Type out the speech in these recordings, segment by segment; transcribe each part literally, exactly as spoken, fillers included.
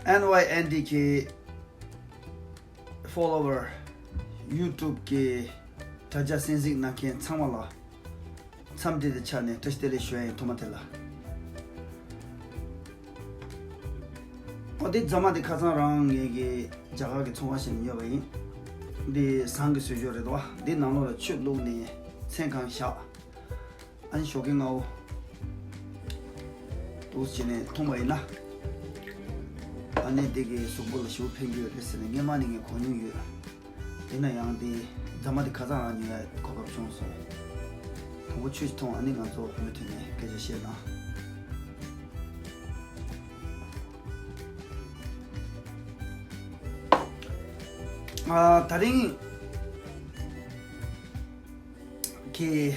ཨེན་ཝའི་ཨེན་ཌི་གི་ཕོ་ལོ་ཝར། ཡུ་ཊུབ་གི་དྲ་རྒྱ་གསན་གཟིགས་གནང་མཁན་ཚང་མ་ལ་འཚམས་འདྲི་དང་ཆ་ནས་བཀྲ་ཤིས་བདེ་ལེགས་ཞུ་ཡ་ཡིན། ཐོག་མ་དེ་ལ། ཨོ་དེ་རྫ་མ་དེ་ཁ་སང་རང་ངེད་ཀྱི་རྒྱ་གར་གྱི་ཚོང་ཁང་ཞིག་ནས་ཉོས་པ་ཡིན། འདི་ཟངས་ཀྱི་བཟོ་བཅོས་རེད་དོ། འདི་ནང་ལོགས་ལ་ཆུ་བླུགས་ནས་ཚན་གང་བཞག་ཨ་ནི་ཞོགས་ཀས་སྔ་བོ་འདུག་བྱས་ནས་འཐུང་བ་ཡིན་ན། ཨ་ནི་འདི་གི་གཟུགས་པོ་ལ་ཞེ་པོ་ཕན་གྱི་ཡོད་རེད་ཟེར་ནས་སྔན་མ་ནས་ངས་གོ་མྱོང་ཡོད། ཡིན་ན་ཡང་འདི་རྫ་མ་འདི་ཁ་སང་རང་ཉོ་ཡ་གོ་སྐབས་བྱུང་སོང་། དང་པོ་ཆུ་ཞིག་འཐུང་། ཨ་ནི་ང་ཚོ་མུ་མཐུད་ནས་སྐད་ཆ་བཤད་ན། ཨ་ད་རིང་གི་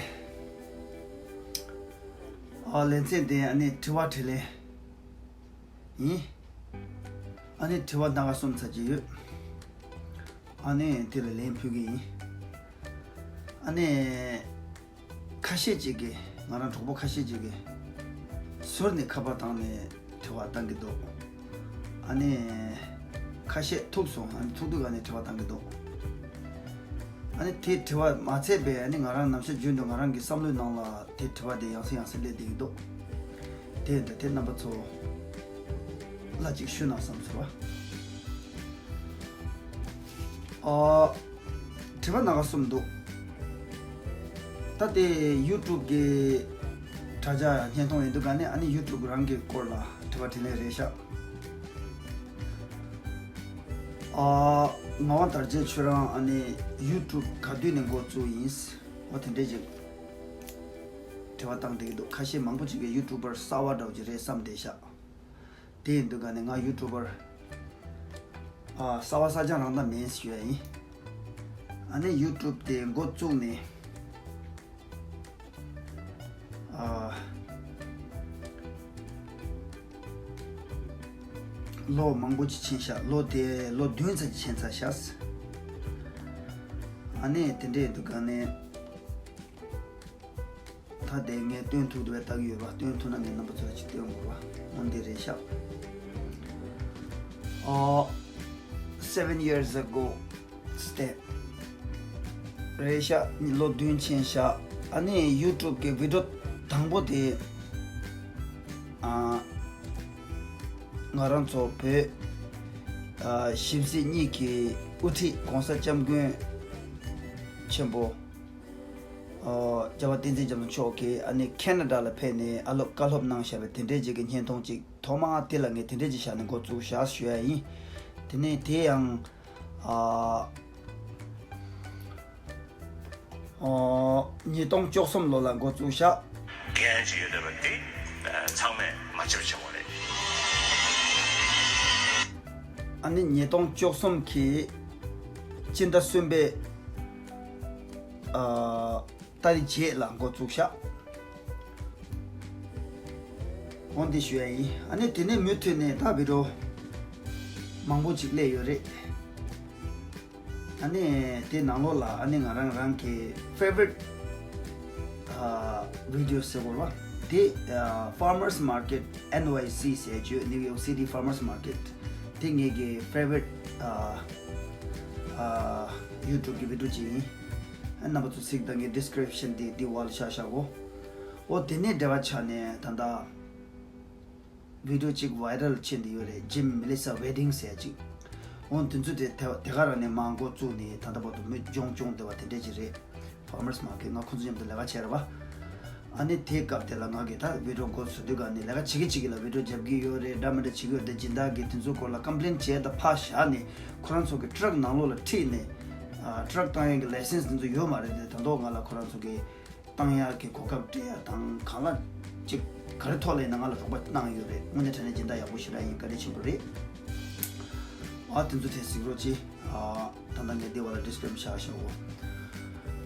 ཨ་ལེ་ཚན་དེ་ཨ་ནི་དྲི་བ་དྲིས་ལན་ཡིན། ཨ་ནི་དྲི་བ་སྣ་ཁ་གསུམ་ཚར་གྱི་ཡོད། ཨ་ནི་དེ་ལ་ལན་ཕུལ་གི་ཡིན། ཨ་ནི་ཁ་ཤས་ཅིག་གིས། ང་རང་གྲོགས་པོ་ཁ་ཤས་ཅིག་གིས་ཟུར་ནས་ཁ་པར་བཏང་ནས་དྲི་བ་བཏང་གི་འདུག་ཨ་ནི་ཁ་ཤས་ཐུག་སོང་། ཨ་ནི་ཐུག་དུས་ཨ་ནི་དྲི་བ་བཏང་གི་འདུག་ཨ་ནི་དེ་དྲི་བ་མ་ཚད་པའི། ཨ་ནི་ང་རང་ནམ་ཞར་རྒྱུན་དུ་ང་རང་གི་བསམ་བློའི་ནང་ལ་དེ་དྲི་བ་དེ་ཡང་སེ་ཡང་སེ་སླེབས་བསྡད་ཀྱི་འདུག་དེ་འདྲ་དེ་རྣམ་པ་ཚོ་ལ་ཅིག་ཞུས་ན་བསམ་སོང་བ། ཨ། དྲི་བ་སྣ་ཁ་གསུམ་འདུག་ད་དེ་ཡུ་ཊུབ་གི་དྲ་རྒྱ་བརྙན་ཐུང་ཡིན་དུས་ག་ནས་ཨ་ནི་ཡུ་ཊུབ་རང་གི་སྐོར་ལ་དྲི་བ་དྲིས་ལན་རེད་ཤག་ཨ། ངག་དབང་དར་རྒྱས་ཁྱོད་རང་ཨ་ནི་ཡུ་ཊུབ་ག་དུས་ནས་འགོ་བཙུགས་ཡིན། འོ་དེ་འདྲས་ཅིག་དྲི་བ་བཏང་བསྡད་ཀྱི་འདུག་ཁ་ཤས་མང་པོ་ཅིག་གིས་ཡུ་ཊུབ་པར་གསར་བ་འདྲ་བོ་ཅིག་རེད་བསམ་བསྡད་ཤག་དེ་ཡིན་དུས་ག་ནས་ང་ཡུ་ཊུབ་པར་ཨ་གསར་བ་གསར་རྐྱང་རང་ད་མིན་ཞུ་ཡ་ཡིན། ཨ་ནི་ཡུ་ཊུབ་དེ་འགོ་བཙུགས་ནས་ཨ་ལོ་མང་པོ་ཅིག་ཕྱིན་ཤག་ལོ་དེ་ལོ་བདུན་ཙམ་ཅིག་ཕྱིན་ཚར་ཤག་ཨ་ནི་དེ་འདྲ་ཡིན་དུས་ག་ནས། ད་དེ་ངས་སྟོན་ཐུབ་འདུག་པས་ལྟ་གི་ཡོད་པ། སྟོན་ཐུབ་ན་ངས་རྣམ་པ་ཚོ་ལ་ཅིག་སྟོན་དགོས་པ། འོ་འདི་རེད་ཤག་ཨོ། Seven years ago step རེད་ཤག་ལོ་བདུན་ཕྱིན་ཤག་ཨ་ནི་ཡུ་ཊུབ་གི་བི་ཌིའོ་དང་པོ་དེ། ཨ། ང་རང་ཚོ་བོད་ཨ་ཞིབ་འཚིག་གཉིས་ཀྱི་དབུ་ཁྲིད་༸གོང་ས་༸སྐྱབས་མགོན་ཆེན་པོ། ཨོ། རྒྱལ་བ་བསྟན་འཛིན་རྒྱ་མཚོ་མཆོག་གིས་ཨ་ནི་ཁེ་ན་ཌ་ལ་ཕེབས་ནས་ཨ་ལོ་བཀའ་སློབ་གནང་བཞག་པའི་དེ་འདྲའི་ཅིག་གི་བརྙན་ཐུང་ཅིག་ཐོག་མ་དེ་ལ་ངས་དེ་འདྲའི་ཅིག་བཞག་ནས་འགོ་བཙུགས་བཞག་ཞུ་ཡ་ཡིན། དེ་ནས་དེ་ཡང་ཨ། ཨོ། ཉིས་སྟོང་བཅུ་གསུམ་ལོ་ལ་འགོ་བཙུགས་བཞག་འགན་ཅིག་ཡོད་བསྡད་པ་དེ་ཚང་མས་མ་བརྗེད་པ་བྱེད་དགོས་རེད། ཨ་ནི་ཉིས་སྟོང་བཅུ་གསུམ་གྱི་སྤྱི་ཟླ་གསུམ་པའི། ཨ། ཏ་རིག་བརྒྱད་ལ་འགོ་བཙུགས་ཤག་འོ་འདི་ཞུ་ཡ་ཡིན། ཨ་ནི་དེ་ནས་མུ་མཐུད་ནས་ད་བི་ཌིའོ་མང་པོ་ཅིག་སླེབས་ཡོད་རེད། ཨ་ནི་དེ་ནང་ལོགས་ལ་ཨ་ནི་ང་རང་རང་གི་favorite ཨ་video ཟེར་དགོས་པ་དེ། ཨ། Farmers Market N Y C ཟེར་བརྗོད། New York City Farmers Market དེ་ངེད་ཀྱི་favorite ཨ་ཨ་YouTube གི་video ཅིག་ཡིན། རྣམ་པ་ཚོ་གཟིགས་དང་། ངའི་description དེ་འདི་འོག་ལ་བཞག་བཞག་གོ། འོ་དེ་ནས་འབྲེལ་བ་ཆགས་ནས་ད་ལྟ་video གཅིག་viral ཕྱིན་བསྡད་ཡོད་རེད། Jim Melissa Wedding ཟེར་ཅིག་འོ་དེ་ཚོ་དེ་དེ་དེ་ག་རང་ནས་མར་འགོ་བཙུགས་ནས་ད་ལྟ་བར་དུ་མི་སྦྱོང་སྦྱོང་བསྡད་པ་དེ་འདྲས་ཅིག་རེད། Farmers Market ང་ཁོང་ཚོ་མཉམ་དུ་ལས་ཀ་བྱས་རེད་པ། ཨ་ནི་དེའི་སྐབས་དེ་ལ་ང་གིས་ད་video འགོ་བཟོ་དུས་ག་ནས་ལས་ཀ་བྱེད་ཀྱི་བྱེད་ཀྱི་ལ་video རྒྱབ་ཀྱི་ཡོད་རེད། འདྲ་མི་འདྲ་བྱེད་ཀྱི་ཡོད་རེད། སྦྱིན་བདག་གིས་དེ་ཚོའི་སྐོར་ལ་complain བྱས། ད་ཕར་བཞག་ནས་ཁོ་རང་ཚོ་གི་truck ནང་ལོགས་ལ་ཁྲིད་ནས་ཨ་truck བཏང་ཡག་གི་license དེ་ཚོ་ཡོད་མ་རེད་དེ། ད་དུང་ང་ལ་ཁོ་རང་ཚོ་གི་བཏང་ཡག་གི་གོ་སྐབས་སྤྲད་ཡག་དང་། གང་ལ་ཅིག་ག་རེ་ཐོག་ལ་ཡིན་ན་ང་ལ་རོགས་པ་གནང་ཡོད་རེད། དངོས་གནས་དྲང་གནས་སྦྱིན་བདག་ཡག་པོ་ཞེ་དྲག་ཡིན། བཀའ་དྲིན་ཆེན་པོ་རེད། ཨ་དེ་ཚོ་དེ་གཟིགས་རོགས་གྱིས། ཨ་ད་ལྟ་ངས་འདི་བ་ལ་description བཞག་བཞག་གོ།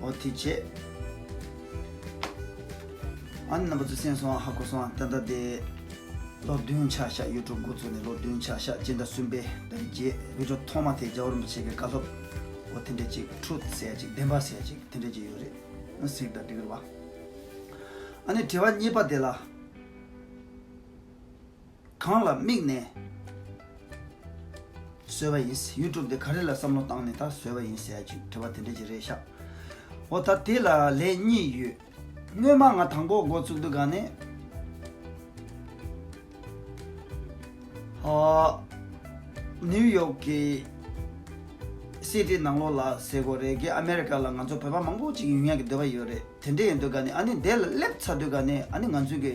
འོ་དེ་བྱས། ཨ་ནི་རྣམ་པ་ཚོ་གསན་སོང་། ཧ་གོ་སོང་། ད་ལྟ་དེ་ལོ་བདུན་ཆགས་ཤག YouTube འགོ་བཙུགས་ནས་ལོ་བདུན་ཆགས་ཤག་སྤྱི་ཟླ་གསུམ་པའི་ཟླ་བརྒྱད། video ཐོག་མ་དེ་རྒྱལ་བ་རིན་པོ་ཆེ་གི་བཀའ་སློབ་འོ་དེ་འདྲས་ཅིག་truth ཟེར་ཅིག་བདེན་པ་ཟེར་ཅིག་དེ་འདྲས་ཅིག་ཡོད་རེད། གཟིགས་དང་འགྲིག་རེད་པ། ཨ་ནི་དྲི་བ་གཉིས་པ་དེ་ལ། གང་ལ་དམིགས་ནས་ བཟོས་པ་ཡིན། ཡུ་ཊུབ་དེ་ག་རེ་ལ་བསམ་བློ་བཏང་ནས་ད་བཟོས་པ་ཡིན་ཟེར་ཡ་ཅིག་དྲི་བ་དེ་འདྲ་ཅིག་རེད་ཤག་འོ་ད་དེ་ལ་ལན་གཉིས་ཡོད། སྔོན་མ་ང་དང་པོ་འགོ་བཙུགས་དུས་ག་ནས། ཨ། ནིའུ་ཡོག་གི་སི་ཊི་ནང་ལོགས་ལ་ཟེར་དགོས་རེད་གི་ཨ་མེ་རི་ཀ་ལ་ང་ཚོ་བོད་པ་མང་པོ་ཅིག་ཡོང་ཡག་གི་འདོད་པ་ཡོད་རེད། དེ་འདྲ་ཡིན་དུས་ག་ནས་ཨ་ནི་འདི་ལ་སླེབས་ཚར་དུས་ག་ནས་ཨ་ནི་ང་ཚོའི་གི་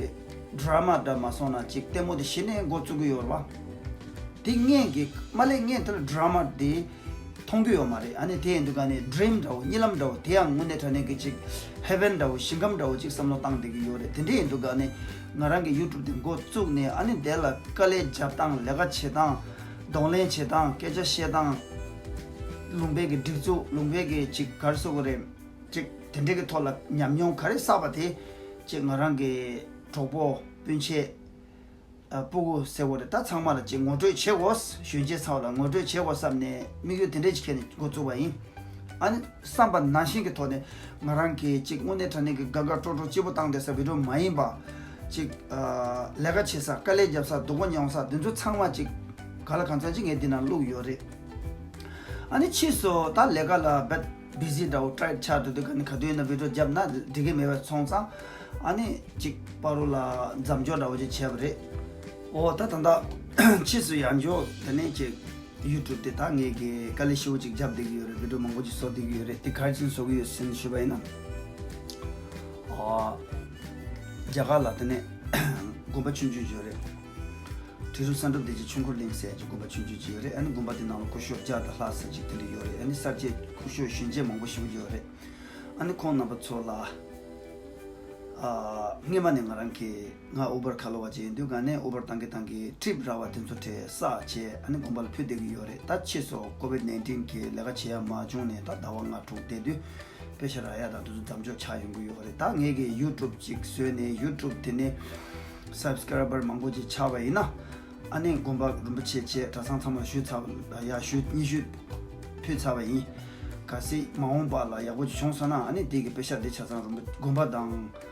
ཌ་ར་མ་འདྲ་མ་སོང་ན་ཅིག་ལྟད་མོ་དེ་གཞི་ནས་འགོ་བཙུགས་གི་ཡོད་རེད་བ། དེ་སྔོན་གི་མ་སླེབས་སྔོན་དེ་ལ་ཌ་ར་མ་དེ་མཐོང་གི་ཡོད་མ་རེད། ཨ་ནི་དེ་ཡིན་དུས་ག་ནས་ཌི་རིམ་འདྲ་བོ་གཉིད་ལམ་འདྲ་བོ་དེ་ཡང་དངོས་གནས་དྲང་གནས་གི་ཅིག་ཧེ་ཝན་འདྲ་བོ་ཞིང་ཁམས་འདྲ་བོ་ཅིག་བསམ་བློ་བཏང་བསྡད་གི་ཡོད་རེད། དེ་འདྲ་ཡིན་དུས་ག་ནས་ང་རང་གི་ཡུ་ཊུབ་དེ་འགོ་བཙུགས་ནས་ཨ་ནི་དེ་ལ་དཀའ་ལས་རྒྱབ་སྟངས་ལས་ཀ་བྱེད་སྟངས་གདོང་ལེན་བྱེད་སྟངས་སྐད་ཆ་བཤད་སྟངས་ལུང་པའི་གི་སྒྲིག་འཛུགས་ལུང་པའི་གི་ཅིག་ག་རེ་ཟེར་དགོས་རེད། ཅིག་དེ་འདྲའི་གི་ཐོག་ལ་ཉམས་མྱོང་ག་རེ་བསགས་པ་དེ་ཅིག་ང་རང་གི་གྲོགས་པོ་སྤུན་མཆེད། ཨ། སྤུ་གུ་ཟེར་བ་རེད། ད་ཚང་མ་ལ་ཅིག་ངོ་སྤྲོད་བྱེད་དགོས། གཞོན་སྐྱེས་ཚོ་ལ་ངོ་སྤྲོད་བྱེད་དགོས་བསམ་ནས་དམིགས་ཡུལ་དེ་འདྲས་ཅིག་འཁྱེར་ནས་འགོ་བཙུགས་པ་ཡིན། ཨ་ནི་བསམ་པ་ནང་བཞིན་གྱི་ཐོག་ནས་ང་རང་གིས་ཅིག་དངོས་གནས་དྲང་གནས་ཀྱི་དགའ་དགའ་སྤྲོ་སྤྲོ་སྐྱིད་པོ་བཏང་བསྡད་ས་བི་ཌིའོ་མ་ཡིན་པ། ཅིག་ཨ། ལས་ཀ་བྱེད་ས་དཀའ་ལས་རྒྱབ་ས་སྡུག་པོ་མྱོང་ས་འདི་ཚོ་ཚང་མ་ཅིག་ག་ལ་གང་འཚམ་ཅིག་ངས་འདི་ནང་བླུགས་ཡོད་རེད། ཨ་ནི་ཕྱིས་སུ་ད་ལས་ཀ་ལ་བད་བི་ཟི་འདྲ་བོ་ཊའེཊ་ཆགས་འགྲོ་དུས་ག་ནས་ག་དུས་ཡིན་ན་བི་ཌིའོ་བརྒྱབ་ན་འགྲིག་གི་མེད་པ་སོང་ཙང་། ཨ་ནི་ཅིག་པ་རུ་ལ་མཚམས་འཇོག་འདྲ་བོ་ཅིག་བྱས་པ་རེད། འོ་ད་ད་ལྟ་ཕྱིས་སུ་ཡང་འཇོག་དེ་ནས་ཅིག་ཡུ་ཊུབ་དེ་ད་ངས་གི་དཀའ་ལས་ཞེ་པོ་ཅིག་རྒྱབ་བསྡད་ཀྱི་ཡོད་རེད། བི་ཌིའོ་མང་པོ་ཅིག་བཟོ་བསྡད་ཀྱི་ཡོད་རེད། དེ་ག་རེ་བྱས་ནས་བཟོ་གི་ཡོད་ཟེར་ནས་ཞུས་པ་ཡིན་ན། ཨ། རྒྱ་གར་ལ་དེ་ནས་དགོན་པ་ཆུང་ཆུང་ཅིག་ཡོད་རེད། ཁྲི་རུ་བསམ་གྲུབ་བདེ་ཆེན་ཆོས་འཁོར་གླིང་ཟེར་གྱི་དགོན་པ་ཆུང་ཆུང་ཅིག་ཡོད་རེད། ཨ་ནི་དགོན་པ་དེ་ནང་ལ་སྐུ་ཞབས་བརྒྱ་དང་ལྷག་ཙམ་ཅིག་དེ་འདྲ་ཡོད་རེད། ཨ་ནི་གསར་བརྗེ་སྐུ་ཞབས་གཞོན་སྐྱེས་མང་པོ་ཞེ་པོ་ཅིག་ཡོད་རེད། ཨ་ནི་ཁོང་རྣམ་པ་ཚོ་ལ། ཨ། སྔོན་མ་ནས་ང་རང་གིས་ང་ཨུ་བར་ཁ་ལོ་བ་ཅིག་ཡིན་དུས་ག་ནས་ཨུ་བར་བཏང་གི་བཏང་གི་ཊིབ་རག་པ་དེ་ཚོ་ཁྲལ་བསགས་བྱས་ཨ་ནི་དགོན་པ་ལ་ཕུལ་བསྡད་ཀྱི་ཡོད་རེད། ད་ཕྱིས་སུ་ཀོ་ཝིཌ་ནའིན་ཊིན་གྱི་ལས་ཀ་བྱེད་ཡ་མ་བྱུང་ནས་ད་ཟླ་བ་ལྔ་དྲུག་བསྡད་དུས་པེ་ཤ་རག་ཡ་དང་དེ་ཚོ་མཚམས་འཇོག་ཆགས་ཡོང་གི་ཡོད་རེད། ད་ངས་གི་ཡུ་ཊུབ་ཅིག་བཟོས་ནས་ཡུ་ཊུབ་དེ་ནས་སབ་སི་ཀ་རའི་བར་མང་པོ་ཅིག་ཆགས་པ་ཡིན་ན། ཨ་ནི་དགོན་པ་རིན་པོ་ཆེ་བཅས་གྲྭ་ཚང་ཚང་མར་ཞུས་ཚར་བ་ཡ་ཞུ་སྙན་ཞུ་ཕུལ་ཚར་བ་ཡིན། གལ་སྲིད་མ་འོངས་པ་ལ་ཡག་པོ་ཅིག་བྱུང་སོང་ན་ཨ་ནི་དེ་གི་པེ་ཤ་དེ་ཆ་ཚང་རིན་པོ་དགོན་པ་དང་།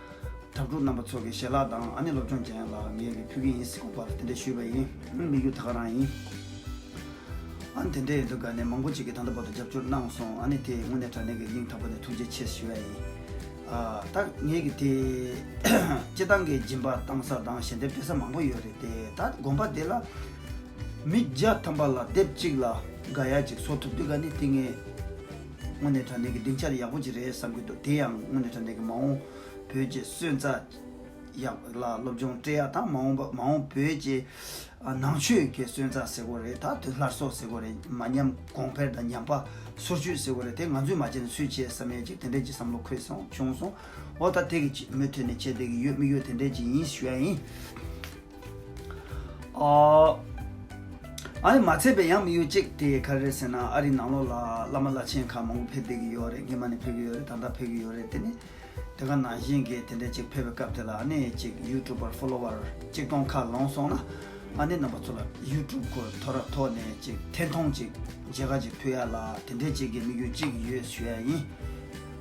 དྭ་ཕྲུག་རྣམ་པ་ཚོ་གི་ཞལ་ལག་དང་ཨ་ནི་སློབ་སྦྱོང་སྦྱང་ཡ་ལ་ངས་གི་ཕུལ་གི་ཡིན་ཟེར་དགོན་པ་ལ་དེ་འདྲ་ཞུས་པ་ཡིན། ཨ་ནི་དམིགས་ཡུལ་ད་ག་རང་ཡིན། ཨ་ནི་དེ་འདྲ་ཡིན་དུས་ག་ནས་མང་པོ་ཅིག་གིས་ད་ལྟ་བར་དུ་རྒྱབ་སྐྱོར་གནང་སོང་། ཨ་ནི་དེ་དངོས་གནས་དྲང་གནས་ཀྱི་སྙིང་ཐག་པ་ནས་ཐུགས་རྗེ་ཆེ་ཞུ་ཡ་ཡིན། ཨ། ད་ངས་གི་དེ་སྤྱི་བཏང་གི་སྦྱིན་པ་བཏང་ས་དང་ཞལ་འདེབས་སྤྲད་ས་མང་པོ་ཡོད་རེད་དེ། ད་དགོན་པ་དེ་ལ་མི་བརྒྱ་ཐམ་པ་ལ་དེབ་གཅིག་ལ་དགའ་ཡ་ཅིག་བཟོ་ཐུབ་དུས་ག་ནས་དེ་ངས་དངོས་གནས་དྲང་གནས་ཀྱི་སྡིངས་ཆ་ཡག་པོ་ཅིག་རེད་བསམ་གྱི་འདུག་དེ་ཡང་དངོས་གནས་དྲང་གནས་ཀྱི་མ་འོངས་བོད་ཀྱི་སོན་རྩ་ཡག་ལ་སློབ་སྦྱོང་སྤྲད་ཡ་དང་མ་འོངས་པ་མ་འོངས་བོད་ཀྱི་ཨ། ནང་ཆོས་ཀྱི་སོན་རྩ་ཟེར་དགོས་རེད། ད་དེ་སླར་གསོ་ཟེར་དགོས་རེད། མ་ཉམས་གོང་འཕེལ་དང་ཉམས་པ་སོར་ཆུད་ཟེར་དགོས་རེད། དེ་ང་ཚོས་མ་བྱས་ན་སུས་བྱེད་བསམ་ཡས་ཅིག་དེ་འདྲས་ཀྱི་བསམ་བློ་འཁོར་སོང་བྱུང་སོང་། འོ་ད་དེ་གི་ཅིག་མུ་མཐུད་ནས་བྱེད་བསྡད་ཀྱི་ཡོད། དམིགས་ཡུལ་དེ་འདྲས་ཀྱི་ཡིན་ཞུ་ཡ་ཡིན། ཨ། ཨ་ནི་མ་ཚད་པའི་ཡང་དམིགས་ཡུལ་གཅིག་དེ་ག་རེ་རེད་ཟེར་ན་ཨ་རིའི་ནང་ལོགས་ལ་བླ་མ་བླ་ཆེན་ཁག་མང་པོ་ཕེབས་བསྡད་ཀྱི་ཡོད་རེད། སྔོན་མ་ནས་ཕེབས་ཀྱི་ཡོད་རེད། ད་ལྟ་ཕེབས་ཀྱི་ཡོད་རེད། དེ་ནི། དེ་ག་ནང་བཞིན་གྱི་དེ་འདྲའི་ཅིག་ཕེབས་པའི་སྐབས་དེ་ལ་ཨ་ནི་ཅིག་ཡུ་ཊུབ་པར་ཕོ་ལོ་ཝར་གཅིག་སྟོང་ཁ་ལོངས་སོང་ན་ཨ་ནི་རྣམ་པ་ཚོ་ལ་ཡུ་ཊུབ་ཁོ་ཐོ་ར་ཐོག་ནས་ཅིག་འཐེན་ཐོང་ཅིག་མཇལ་ཁ་ཅིག་ཕུལ་ཡ་ལ་དེ་འདྲའི་ཅིག་གི་དམིགས་ཡུལ་ཅིག་ཡོད་ཞུ་ཡ་ཡིན།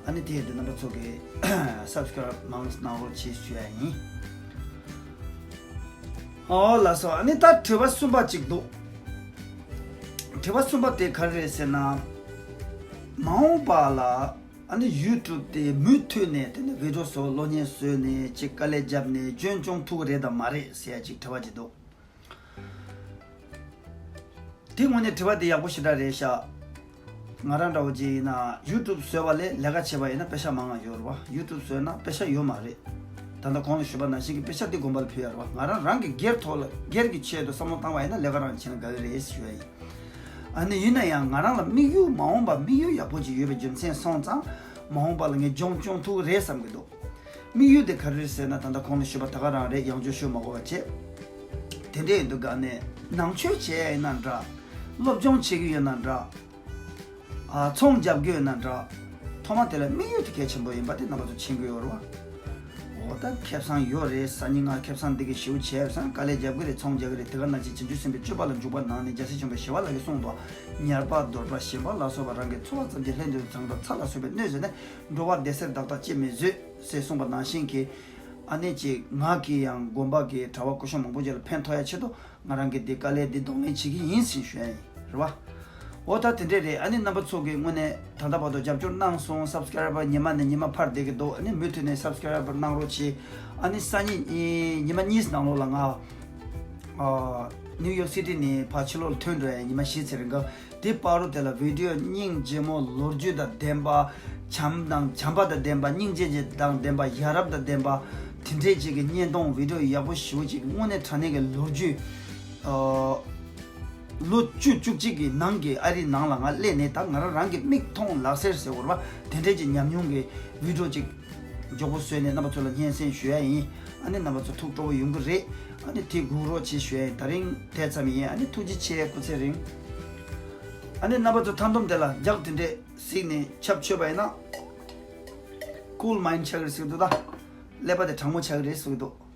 ཨ་ནི་དེ་ཡས་དུ་རྣམ་པ་ཚོ་གི་སབ་སི་ཀ་རབ་མང་གནང་རོགས་བྱེད་ཞུ་ཡ་ཡིན། ཨོ་ལགས་སོ། ཨ་ནི་ད་དྲི་བ་གསུམ་པ་ཅིག་འདུག་དྲི་བ་གསུམ་པ་དེ་ག་རེ་རེད་ཟེར་ན། མ་འོངས་པ་ལ། ཨ་ནི་ཡུ་ཊུབ་དེ་མུ་མཐུད་ནས་དེ་ནས་བི་ཌིའོ་བཟོ་གློག་བརྙན་བཟོས་ནས་ཅིག་དཀའ་ལས་བརྒྱབ་ནས་འཇོན་སྐྱོང་ཐུབ་ཀྱི་རེད་དམ་མ་རེད་ཟེར་ཡ་ཅིག་དྲི་བ་ཅིག་འདུག་དེ་དངོས་གནས་དྲི་བ་དེ་ཡག་པོ་ཞེ་དྲག་རེད་ཤག་ང་རང་འདྲ་བོ་ཅིག་ཡིན་ན་ཡུ་ཊུབ་བཟོས་པ་ལས་ལས་ཀ་བྱས་པ་ཡིན་ན་པེ་ཤ་མང་ང་ཡོད་རེད་བ། ཡུ་ཊུབ་བཟོས་ན་པེ་ཤ་ཡོད་མ་རེད། ད་ལྟ་གོང་ལ་ཞུས་པ་ནང་བཞིན་གྱི་པེ་ཤ་དེ་དགོན་པ་ལ་ཕུལ་ཡ་རེད་བ། ང་རང་རང་གི་སྒེར་ཐོག་ལ་སྒེར་གྱི་ཆེད་དུ་བསམ་བློ་བཏང་བ་ཡིན་ན་ལས་ཀ་རང་བྱས་ན་དགའ་གི་རེད་ཞུ་ཡ་ཡིན། ཨ་ནི་ཡིན་ན་ཡང་ང་རང་ལ་དམིགས་ཡུལ་མ་འོངས་པ་དམིགས་ཡུལ་ཡག་པོ་ཅིག་ཡོད་པའི་རྒྱུ་མཚན་སོང་ཙང་མ་འོངས་པ་ལ་ངས་འཇོན་སྐྱོང་ཐུབ་ཀྱི་རེད་བསམ་གྱི་འདུག་དམིགས་ཡུལ་དེ་ག་རེ་རེད་ཟེར་ན་ད་ལྟ་གོང་ལ་ཞུས་པ་ད་ག་རང་རེད། ཡང་བསྐྱར་ཞུ་མ་དགོས་པ་བྱས། དེ་འདྲ་ཡིན་དུས་ག་ནས་ནང་ཆོས་བྱས་ཡིན་ན་འདྲ། སློབ་སྦྱོང་བྱེད་ཀྱི་ཡོད་ན་འདྲ། ཨ། ཚོང་རྒྱག་རྒྱུ་ཡོད་ན་འདྲ། ཐོག་མ་དེ་ལ་དམིགས་ཡུལ་དེ་གལ་ཆེན་པོ་ཡིན་པ་དེ་རྣམ་པ་ཚོ་མཁྱེན་གྱི་ཡོད་རེད་བ། འོ་ད་ཁེ་བཟང་ཡོད་རེད། སང་ཉིན་ང་ཁེ་བཟང་འདི་གི་ཞེ་པོ་བྱས་ཡོད་ཙང་དཀའ་ལས་རྒྱབ་ཀྱི་རེད། ཚོང་རྒྱག་གི་རེད། དེ་ག་ནང་བཞིན་བྱང་ཆུབ་སེམས་དཔའི་སྤྱོད་པ་ལ་འཇུག་པ་ནང་ནས་རྒྱལ་སྲས་ཆེན་པོ་ཞི་བ་ལྷ་གིས་གསུངས་འདུག་ཉར་པ་གདོལ་པ་ཞེན་པ་ལ་སོགས་པ་རང་གི་འཚོ་བ་ཙམ་གྱིས་ལྷའི་མདུན་དུ་བྱང་ཁྲོ་ཚ་ལ་སོགས་པའི་གནོད་བྱས་ནས་འགྲོ་བ་བདེ་གསལ་བདག་ལྟ་ཅིས་མི་བཟོད་ཟེར་གསུངས་པ་ནང་བཞིན་གྱི། ཨ་ནི་ཅིག་ང་གིས་ཡང་དགོན་པ་གི་གྲྭ་བ་སྐུ་ཞབས་མང་པོ་ཅིག་ལ་ཕན་ཐོགས་ཡ་ཆེད་དུ་ང་རང་གིས་འདི་དཀའ་ལས་འདི་གདོང་ལེན་བྱེད་ཀྱི་ཡིན་ཟེར་ཞུ་ཡ་ཡིན། རེད་བ། འོ་ད་དེ་འདྲས་རེད། ཨ་ནི་རྣམ་པ་ཚོ་གིས་དངོས་གནས་ད་ལྟ་བར་དུ་རྒྱབ་སྐྱོར་གནང་སོང་། སབ་སི་ཀ་རའི་བར་ཉི་མ་ནས་ཉི་མ་འཕར་བསྡད་ཀྱི་འདུག་ཨ་ནི་མུ་མཐུད་ནས་སབ་སི་ཀ་རའི་བར་གནང་རོགས་གྱིས། ཨ་ནི་སང་ཉིན་ཉི་མ་གཉིས་ནང་ལོགས་ལ་ང་ཨ་ནིའུ་ཡོག་སི་ཊི་ནས་ཕར་ཕྱི་ལོགས་ལ་ཐོན་འགྲོ་ཡ་ཉི་མ་བཞི་ཙམ་རིང་ག་དེ་བར་དུ་དེ་ལ་བི་ཌིའོ་སྙིང་རྗེ་མོ་ལོ་རྒྱུས་དང་ལྡན་པ། བྱམས་དང་བྱམས་པ་དང་ལྡན་པ། སྙིང་རྗེ་དང་ལྡན་པ། ཡ་རབས་དང་ལྡན་པ། དེ་འདྲས་ཅིག་གི་བརྙན་ཐུང་བི་ཌིའོ་ཡག་པོ་ཞེ་པོ་ཅིག་དངོས་གནས་དྲང་གནས་ཀྱི་ལོ་རྒྱུས་ཨ་ལོ་བཅུ་བཅུ་གཅིག་གི་ནང་གི་ཨ་རིའི་ནང་ལ་ང་སླེབས་ནས་ད་ང་རང་རང་གི་མིག་མཐོང་ལག་ཟེར་ཟེར་བ་རེད་བ། དེ་འདྲས་ཀྱི་ཉམས་མྱོང་གི་བི་ཌིའོ་ཅིག་མགྱོགས་པོ་བཟོས་ནས་རྣམ་པ་ཚོ་ལ་སྙན་སེང་ཞུ་ཡ་ཡིན། ཨ་ནི་རྣམ་པ་ཚོ་ཐུགས་སྤྲོ་པོ་ཡོང་གི་རེད། ཨ་ནི་དེ་སྒུག་རོགས་བྱེད་ཞུ་ཡ་ཡིན། ད་རིང་དེ་ཙམ་ཡིན། ཨ་ནི་ཐུགས་རྗེ་ཆེ། སྐུ་ཚེ་རིང་། ཨ་ནི་རྣམ་པ་ཚོ་མཐའ་སྡོམ་དེ་ལ་རྒྱག་དེ་འདྲས་གཟིགས་ནས་ཆབ་ཆོད་པ་ཡིན་ན། ཀུལ་མའིན་ཆགས་ཀྱི་རེད་ཟེར་གྱི་འདུག་ད་ཀླད་པ་དེ་གྲང་མོ་ཆགས་ཀྱི་རེད་ཟེར་གྱི་འདུག